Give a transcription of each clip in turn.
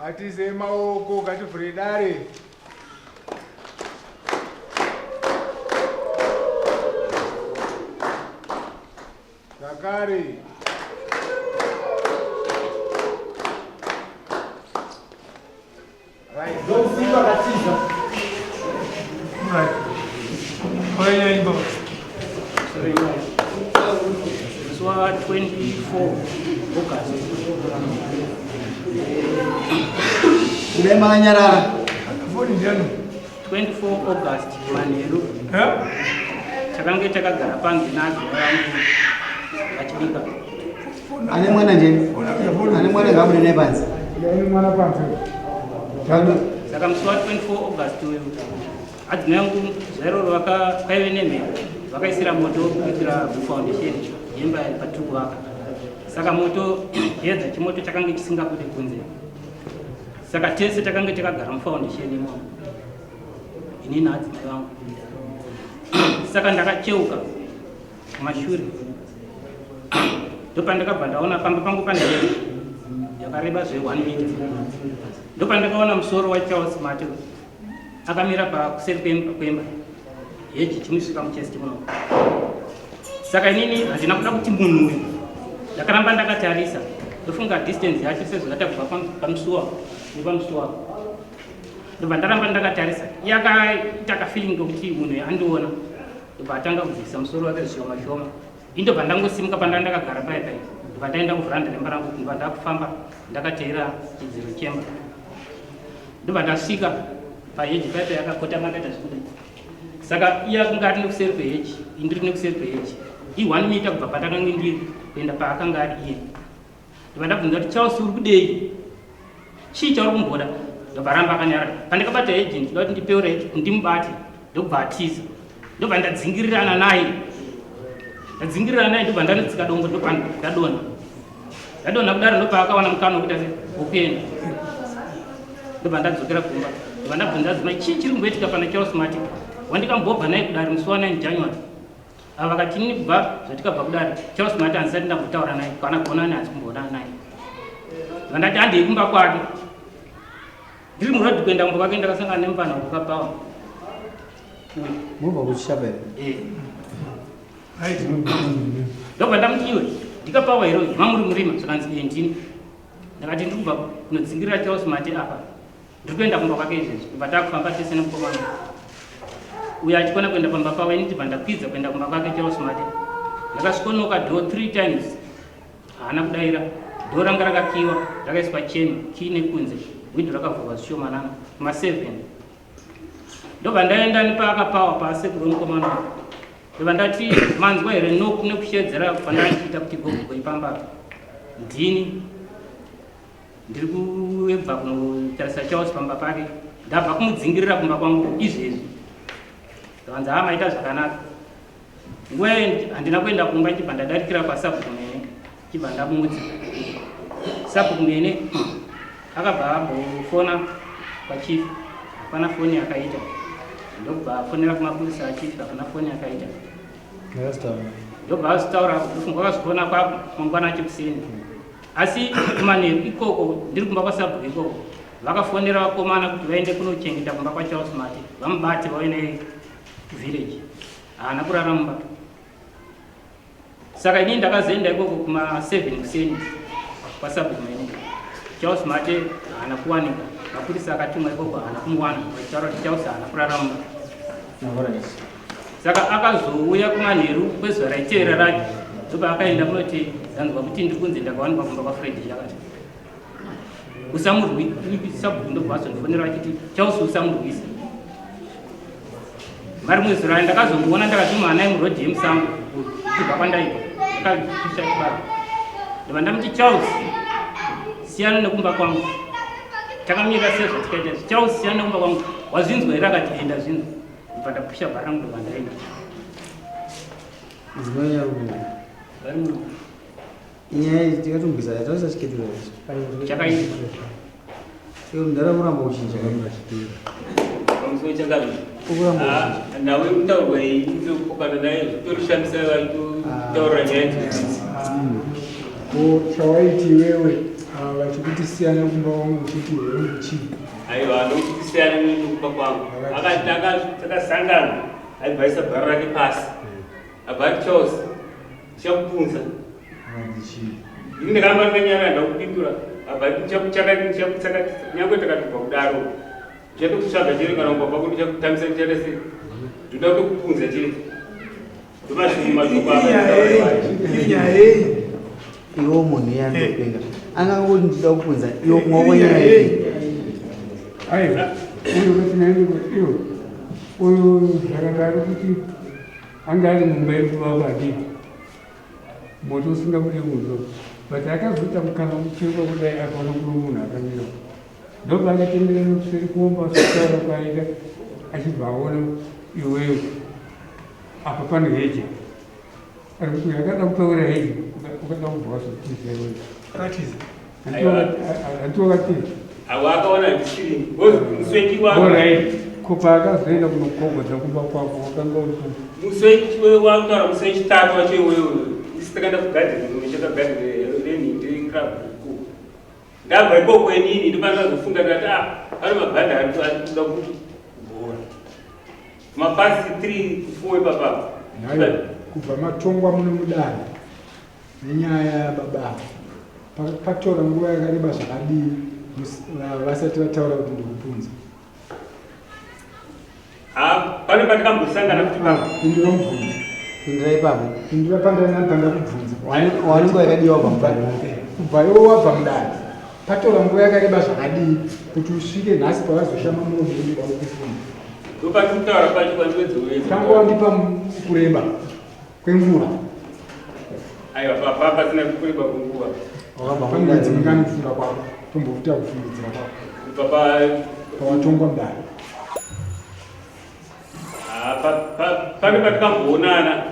Ngatiise maoko, ngativhure dare. Zvakare. Ndokusimba akatiza. Musi wa 24 August. Kudai makanyarara. Foni ndiani? 24 August manheru. Takange takagara panze nadzo vangu vachibika. Ane mwana ndiani? Ane mwana ngaabude naye panze. Ane mwana panze. Saka musi wa 24 August uyu adzimai angu zuva iroro kwaive nemhepo vakaisira moto kuitira kufoundation yemba patiri kuvaka. Saka moto chiedza chemoto chakange chisingabude kunze. Saka tese takange takagara mufoundation imomo ini naadzimai vangu. Saka ndakacheuka kumashure ndopandakabva ndaona pamba pangu pane hembe yakareba zve 1 meter ndopandakaona musoro waCharles Mate akamira pakuseri kwemba heji chimusvika muchest muno saka inini handina kuda kuti munhu uyu ndakaramba ndakatarisa ndofunga distance yacho sezvakaita kubva pamusuwa nepamusuwa ndobva ndaramba ndakatarisa iye akaita kafeeling kokuti munhu uyu andiona ndobva atanga kudzikisa musoro wake zvishoma shoma ini ndobva ndangosimuka pandanga ndakagara paya paya ndobva ndaenda kuvhuranda remba rangu ndobva ndakufamba ndakateera chidziro chemba ndobva ndasvika paheji paya paya akakotama akaita zvekudai saka iye akanga ari nekuseri kweheji ini ndiri nekuseri kweheji i one meter kubva pandakange ndiri kuenda paakanga ari iye ndobva ndabvunza kuti Charles uri kudei chii chauri kumboda ndobva ramba akanyarara pandakabata agent ndoda kuti ndipeure ndimubate ndobva atiza ndobva ndadzingirirana naye ndadzingirirana naye ndobva ndanotsika dombo ndobva ndadonha ndadonha kudaro ndobva akawana mukana wekuita se wekuenda ndobva ndadzokera kumba ndobva ndabvunza adzimai chii chiri kumboitika pana Charles Martin wandikambobva naye kudare musi wa 9 January Ava vakati ini kubva zvatikabva kudare Charles Mati handisati ndambotaura naye kana kuonana handisi kumboonana naye. Vandati handei kumba kwake. Ndiri muroad kuenda kumba kwake ndakasangana nemupfana wekukapawa. Mubva kuchishaba here? Eh. Ndobva ndamuti iwe ndikapawa here uyu mamuri murima zvikanzi eh ndini. Ndakati ndiri kubva kunodzingirira Charles Mati apa. Ndiri kuenda kumba kwake izvezvi kubva takufamba tese nemukomana uyo achikona kuenda pamba pavo ini ndibva ndakwidza kuenda kumba kwake Charles Mate. Ndakasvikonoka door three times haana kudaira. Door ranga rakakiwa rakaiswa cheni key nekunze windo rakavhurwa zvishomanana kuma seven. Ndobva ndaenda nepaakapawa paasekuru wemukomana uyu. Ndobva ndati manzwa here knock nekushedzera kwandachiita kuti gogogo ipamba apa. Ndini Ndiri kubva kunotarisa Charles pamba pake, ndabva kumudzingirira kumba kwangu izvezvi. Ndakanzi haa maita zvakanaka. Nguva iyo handina kuenda kumba ndichibva ndadarikira kwasabhuku Mene ndichibva ndamudza. Sabhuku Mene akabva ambofona kwachief, hapana foni yakaita. Ndokubva afonera kumapurisa achief, hapana foni yakaita. Ndobva azotaura, ndofunga wakazofona kwamangwana acho kuseni. Asi kumanheru ikoko ndiri kumba kwasabhuku ikoko vakafonera vakomana kuti vaende kunochengeta kumba kwaCharles Mate vamubate vauye naye kuvillage. Haana kurara mumba. Saka inini ndakazoenda ikoko kuma 7 kuseni kwasabhuku Mainini. Charles Mate haana kuwanika. Mapurisa akatumwa ikoko haana kumuwana vachitaura kuti Charles haana kurara mumba. Saka akazouya kumanheru kwezuva raitevera racho ndopaakaenda kunoti ndanzwa kuti ndiri kunzi ndakawanikwa kumba kwaFred chakati. Usamurwi sabhuku ndobva azondifonera vachiti Charles usamurwise. Marimwe zuro ndakazomuona ndakatuma ana emuroad yemusango kubva kwandaibva ndakapisha chibaro ndobva ndamuti Charles siyana nekumba kwangu takamira sezvatikaita izvi Charles siyana nekumba kwangu wazvinzwa here akati enda zvinzwa ndobva ndapisha bhara rangu ndobva ndaenda vari muno Inyaya iyi tikatombisa yataurisa chiketura ichi. Chakaita. Iwe mudhara kuramba kuchinja. Pamusoro chakadii? Ukuramba Ah, kuchinja. Nhau yekutaurwa iyi inokokana nayo zvitorishamisa vachitaura nyaya idzodzi. Ko chawaiti iwewe ava vachikuti siyana kumba kwangu uchiti herengu chii? Aiwa ndokuti siyana nekumba kwangu. Akati takasangana aibva aisa bhara rake pasi. Abva ati Charles ndichakupunza. Ini ndakaramba ndakanyarara ndakupindura. Abva ati ndichakuchakati ndichakutsakatisa nyangwe takatobva kudaro. Ndichatokutsvaga chete kana kumba kwako ndichakutambisa ndichaita sei. Ndoda kutokupunza chete. Ndomashoko Inyaya yei? Iwe munhu iye anotopenga. Angangoti ndinoda kupunza iwe kumwa kwenyaya yei. Aiwa, uyu kuti naende kuti iwe uyu zvakanga ari kuti Anga ari mumba iri kuvakwa adii moto usingabude kunze but akazoita mukana mucheuka kudai akaona kuno munhu akamira ndopaakatenderera nekuseri kuomba sokutaura kwaaita achibva aona iwewe apa pano heje ari kuti uyu akada kutaura heje ukada kubva wazotiza iwewe Akatiza. Hanti wakatiza. Avo akaona ndisiri musi wechiwa. Alright. Ko paakazoenda kunogogodza kumba kwako wakanga uri ku Musi wekutaura musi wechitatu wacho iwewe isi takaenda kugadheni munocheka gadheni renhindi club ku. Ndabva ikoko inini ndopandakazofunga ndikati ah pane mabhandi ari kuda kubhora. Mapasi 3 4 ipapa. Nhai kubva matongwa muno mudare Nenyaya yababa ava patora nguva yakareba zvakadii vasati vataura kuti ndikupunza? Pane patakambosangana kuti baba. Pindura mubvunzo. Pindura ipapo. Pindura pandakubvunza. Wane nguva yakadii wabva mudare? Kubva iwe wabva mudare patora nguva yakareba zvakadii kuti usvike nhasi pavazoshama muromo wendida kukufunga? Ndopandikutaura pacho kwandiwedzowedza. Tanga wandipa kureba. Kwenguva. Aiwa papa pasina kureba kwenguva. Pane mwedzi mingani kufunga kwako? Tombokuita kufungidzira kwako. Papa pawatongwa mudare. Ah, pane patikamboonana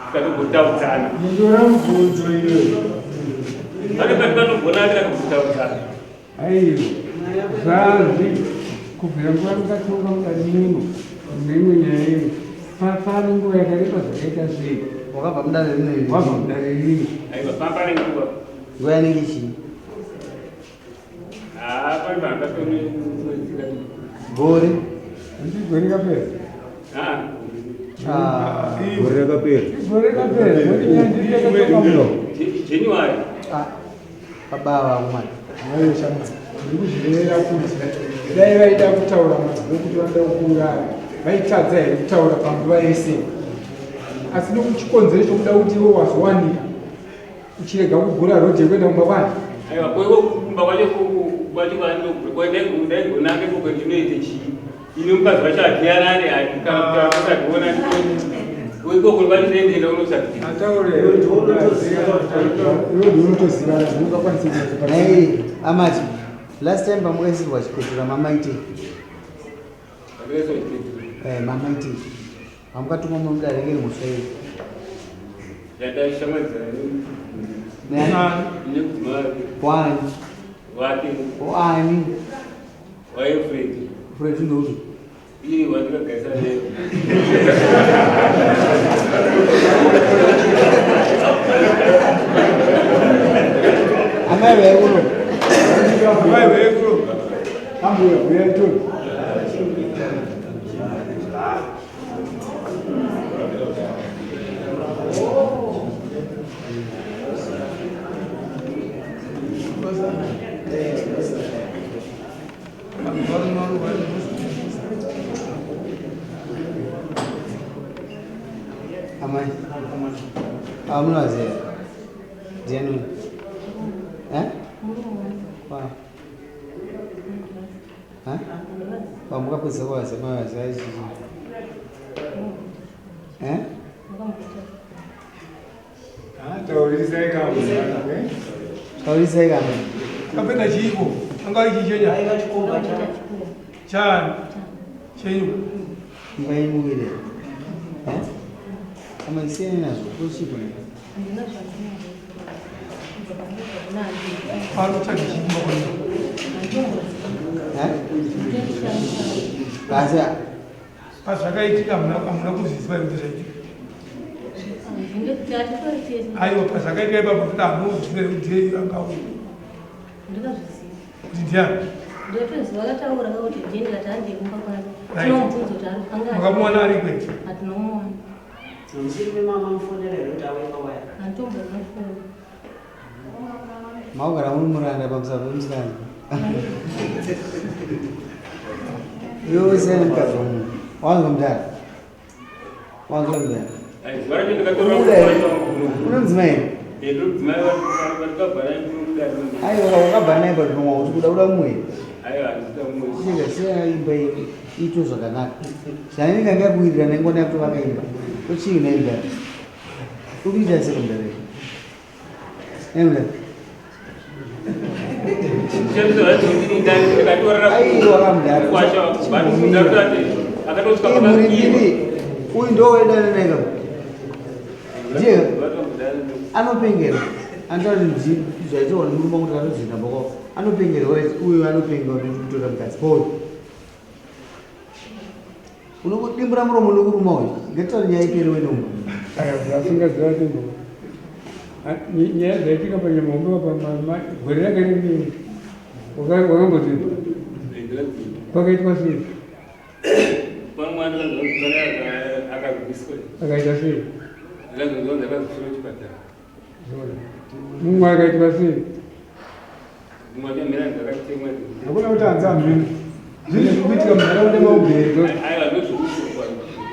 tikatombotaudzana. Ndora mubvunzo iwe. Pane patikamboonana tikatombotaudzana. Aiwa. Zvanzi kubvira nguva ndakatonga mudare muno neimwe nyaya imwe. Pane nguva yakareba zvakaita sei? Wakabva mudare rini? Wabva mudare rini? Aiwa, pane nguva. Nguva yanenge chii? Ah, pane panakatone mwedzi kati. Gore. Ndi gore kapera. Ah. Ah. Gore rakapera. Gore rakapera. Gore nyandiri yakatonga muno. January. Ah. Baba ava mwana. Aiwa shamwari, ndiri kuzvirevera kuti dai vaida kutaura mazwi okuti vanoda kukuuraya vaitadza here kutaura panguva yese asi nokuchikonzero chokuda kuti iwe wazowanika uchirega kugura rodhi yekuenda kumba kwani aiwa koiko kumba kwacho kwacho kwandinogura ikoko ndinoite chii ini mukadzi wacho hatiyanani kana kutaura kusationa ikoko kwacho ndendienda unotsvagira iwe unotozivana zvinongakwanisa kuita Nei, amati last time pamukaisirwa chipetura mamaitei? Eh, mamaitei. Pamukatumwa mudare ngeri mhosva yei? Yandashamwaridzana Nani? nemudzimai Wani? wake Wani? waefred Fred ndoupi? iye wandikagarisana naye Amai vaikuno. Amai vaikuno. Ambuya, uyai toni. Amai, amunovaziva ndiani? Eh? Wa. Ha? Wamukapedza kuvaziva mavaziva izvizvi. Eh? Taurisai kama. Taurisai kama. Kapeta chiiko. Anga ichi chenya. Chani. Chenyu. Mbaimukire. Eh? Amai siyani nazvo kuchiko ne. Pano chaki chiiko makono. Eh? Basi Pazvakaitika hamuna kuzviziva kuti zvaitika. Aiwa pazvakaitika ipapo kuti hamuzive kuti ndiye anga uyu. Kuti ndiani? Makamuona ari kwe? Maugara muri muranda pamusoro pemusikana. Iwe usiyane mukadzi womunhu. Wanzwa mudhara? Wanzwa mudhara? Zuva racho ndakatora Une mudzimai here? Mudzimai vandakabva naye mudare. Aiwa wakabva naye but mumwe kuti kuda kuda mumwe. Aiwa handisida mumwe. Chinga siya imba iitwe zvakanaka. Zvainenge anga kuwirirana nengona yekutovaka imba. Tochii naimba? Uri kuita sei mudhara? Eh mudhara? Aiwa kamudhara. Akatosvika Murindiri uyu ndo waidana naye ka. Ndiye anopengera. Anotaura kuti zvaitaura nemurume wangu takatozoenda mboko. Anopengera uyu anopenga kutora mukadzi. Paul. Unokodimbura muromo nokuruma uyu. Ngatitaure nyaya ipere wenomba. Asingaziva kuti nyaya dzaitika panyamombe gore ranga riri wakamboti kwakaitwa sei? Akaita sei? Mumwe akaitwa sei? Hakuna kuti hanzi hameno. Zvinhu zviri kuitika munharaunda maugere.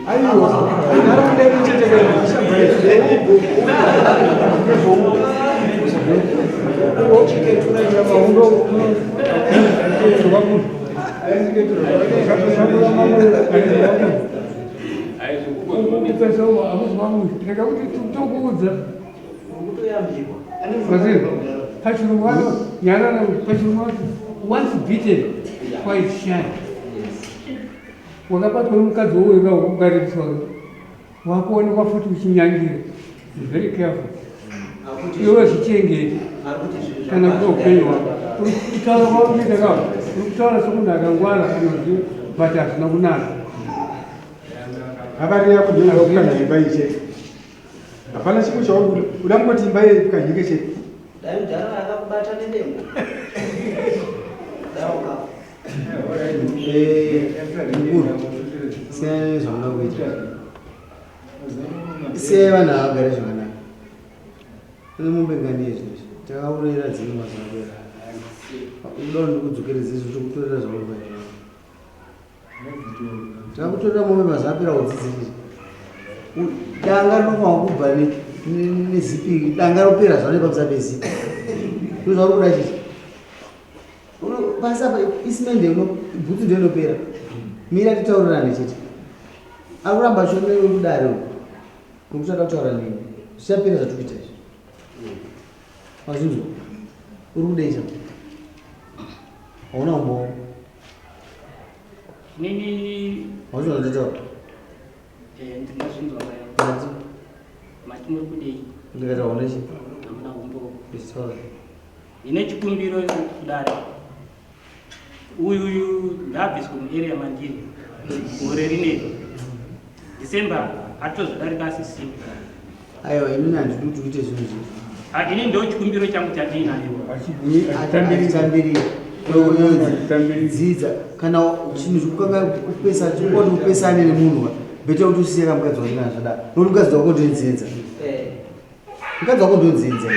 Aiwa, nharaunda yedu chete Rega kuti tokuudza pachirungu vacho nyarara pachirungu vacho once beaten twice shy. Wakabatwa nomukadzi wowega ukarepiswa wakuonekwa futi uchinyangira. Be very careful. Iwe zvichengete kana kuti upenyu hwako. Uri kutaura kwauri kuita kawo, uri kutaura semunhu akangwara anoziva, but hazvina kunaka. Habari yako ndio kukanya imba iyi chete. Hapana chimwe chawabuda. Uda kungoti imba iyi ikanyike chete. Dai mudhara akakubata nedemo. Dai ukafa. Mukuru, siyana nezvamunoda kuita. Siyai vanhu ava vagare zvakanaka. Une mombe ngani izvozvi? Takaurayira dzimwe mazuva apera. Unoda kuti ndikudzokeredze izvo tokutorera zvauri kuita. Takakutorera mombe mazuva apera udzidzirire. Danga rinofanwa kubva nezipi, danga ropera zvaro nepamusana pezipi. Ndozvauri kuda chete. Pasi apa isimende ino bhutsu ndiyo inopera. Mira titaurirane chete. Ari kuramba achionera kudare uku. Nokuti ada kutaura neni. Zvichapera zvatiri kuita izvi. Wazvinzwa? Uri kudei chako? Hauna umbowo. Nini Wazvinzwa ndataura? Ndinazvinzwa maya. Mati Mati muri kudei? Ndikati hauna chii? Hamuna umbowo. Ndichitaura. Ndine chikumbiro kudare. Uyu ndaabviswa muarea mandiri gore rineri December atozodarika asisimo. Aiwa inini handidi kuti uite zvinhu izvi. Ini ndo chikumbiro changu chandinayo. Achitambirira. Dzidza kana chinhu chikukanga kupesa chikoti upesane nemunhu bheta kuti usiye kamukadzi wako kana zvadaro. Nokuti mukadzi wako ndonzenza. Mukadzi wako ndonzenza.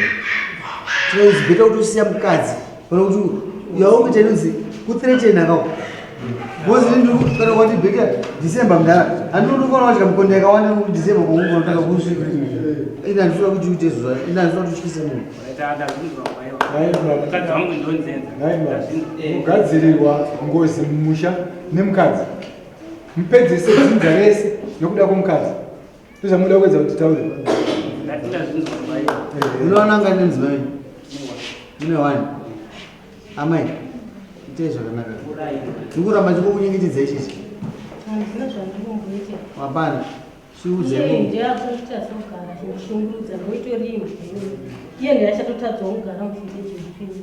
It's better kuti usiya mukadzi kana kuti yauri kuita inonzi kuthreatena kako. Because ini kana wati better December mdara. Handinotofanira kudya mukonde yakawanda nekuti December kwangu unotanga kusvika. Ini handifuna kuti uite izvozvo. Ini handifuna kuti utyise munhu. Mukadzi wangu ndonzenza. Kugadzirirwa ngozi mumusha nemukadzi. Mupedzese dzinza rese nokuda kwomukadzi. Ndozvamunoda kuedza kuti taure. Ndati ndazvinzwa baba. Unoona ngani nemudzimai? Mune wani. Amai, itai zvakanaka. Ndikuramba ndikokunyengetedza ichichi. Handina zvandinomboita. Hapana. Chiudze Iye munhu. ndiye akutotadza kugara achindishungurudza ndoitori imbwa iyoyo. Iye ndiye achatotadzawo kugara muvhileji mupinyi.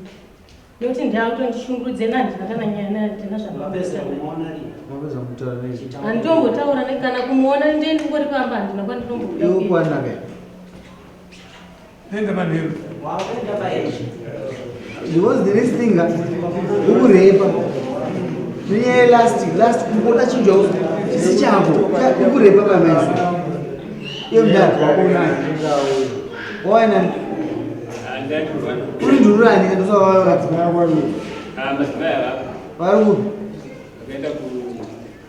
Nekuti ndiye akutondishungurudza ena handina kana nyaya naye handina Mapedza zvandinoita. kumuona rini? Mapedza kutaura nezvi. Handitombotaura naye kana kumuona ndiye ndingori pamba handina kwandinombobuda Iwe kuenda. kwanaka. Nenda manheru. Wakuenda paezvi. Because the next thing ukurepa. Nenyaya last last kungoda chinhu chisi chako. Ukurepa pamaiso. Iwe mdara. Waina uri ndururani Madzimai ava vari kupi? vakaenda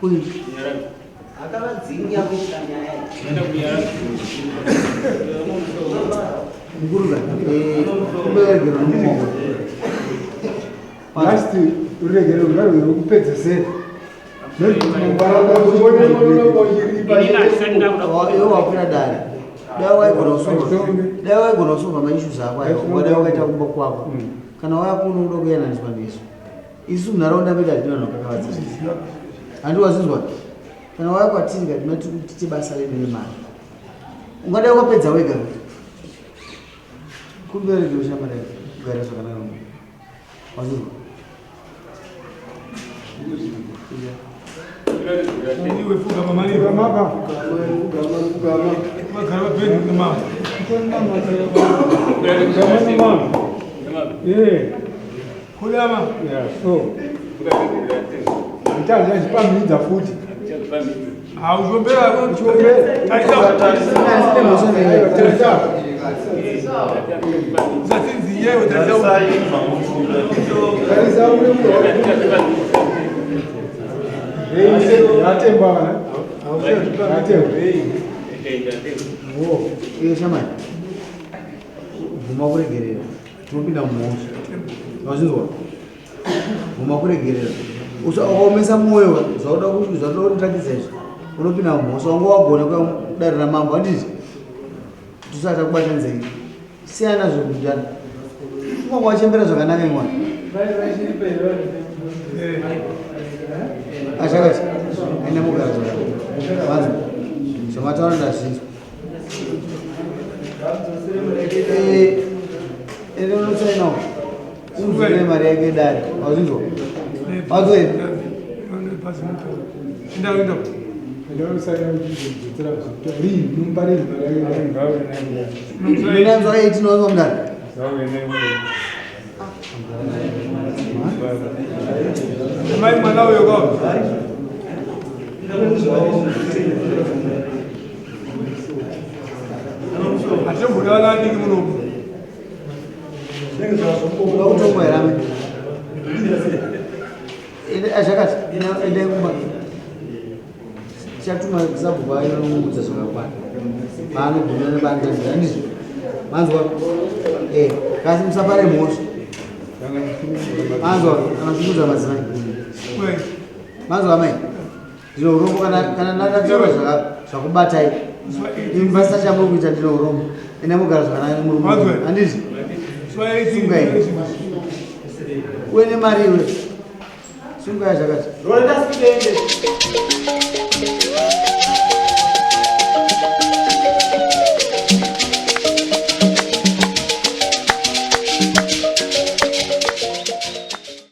Kupi? kunyaradzi. Akavadzinga kuita nyaya iyi. Vakaenda kunyaradzi. Mukuruza. Kumberegero nomumongo. Last ruregerero ngarwe rwekupedzesera. Inini handisati ndakuda Iwe wakwira dare. Dai waigona kusova. Dai waigona kusova maissues ako ayo. Dai wakaita kumba kwako. Kana waya kuno uda kuyananiswa nesu. Isu munharaunda medu hatina vanhu vakakavadzana. Handi wazvinzwa? Kana waya kwatiri katina tiite basa redu nemari. Ungadai wakapedza wega. Kumberegero shamwari kugara zvakanaka. Wazvinzwa? Iwe pfugama mani. Mapa. Vagara vapedyo nemama. Eh. Kudama. Yeah, so. Mutazi achipamhidza futi. Hauchombera. Uchombera. Tarisa. Tarisa. Usatsinzi yewe tarisa. Tarisa uri Yatemba vana. Yatemba. Oh, iwe shamwari. Bvuma kuregerera. Tinopinda mumhosva. Wazvinzwa? Bvuma kuregerera. Usaomesa mwoyo zvauda kuti zvauda kundiratidza izvi. Unopinda mumhosva wanga wagona kudare ramambo handiti? Tisati takubatanidza ini. Siyana zvekudana. Unga wachembera zvakanaka imwana. Achakati. Aenda mugara zvakanaka. Vanzwa. Zvamataura ndazvinzwa. Ende unosainawo. Umvire mari yake dare. Wazvinzwa? Wazwa here? Enda enda. Ndinanzwa 18 wazwa mudare. Mai mwana uyo kwa. Hatimboda vana vadiki munomu. Uda kutongwa here amai? Ende azvakati ende kumba. Chatuma sabhuku ainomuudza zvakakwana. Paanogumira nepaanotadzira handizvo? Manzwa? Eh, kasi musapare mhosva. Manzwa kana kuudza madzimai. Manzwa amai? Ndine urombo kana kana ndataura zvakubatai. Imi pasina chamuri kuita ndine urombo. Ende mugara zvakanaka nemurume. Manzwa. Handizvo? Sunga iyi. Uye nemari iwe. Sunga zvakati. Roenda sikende.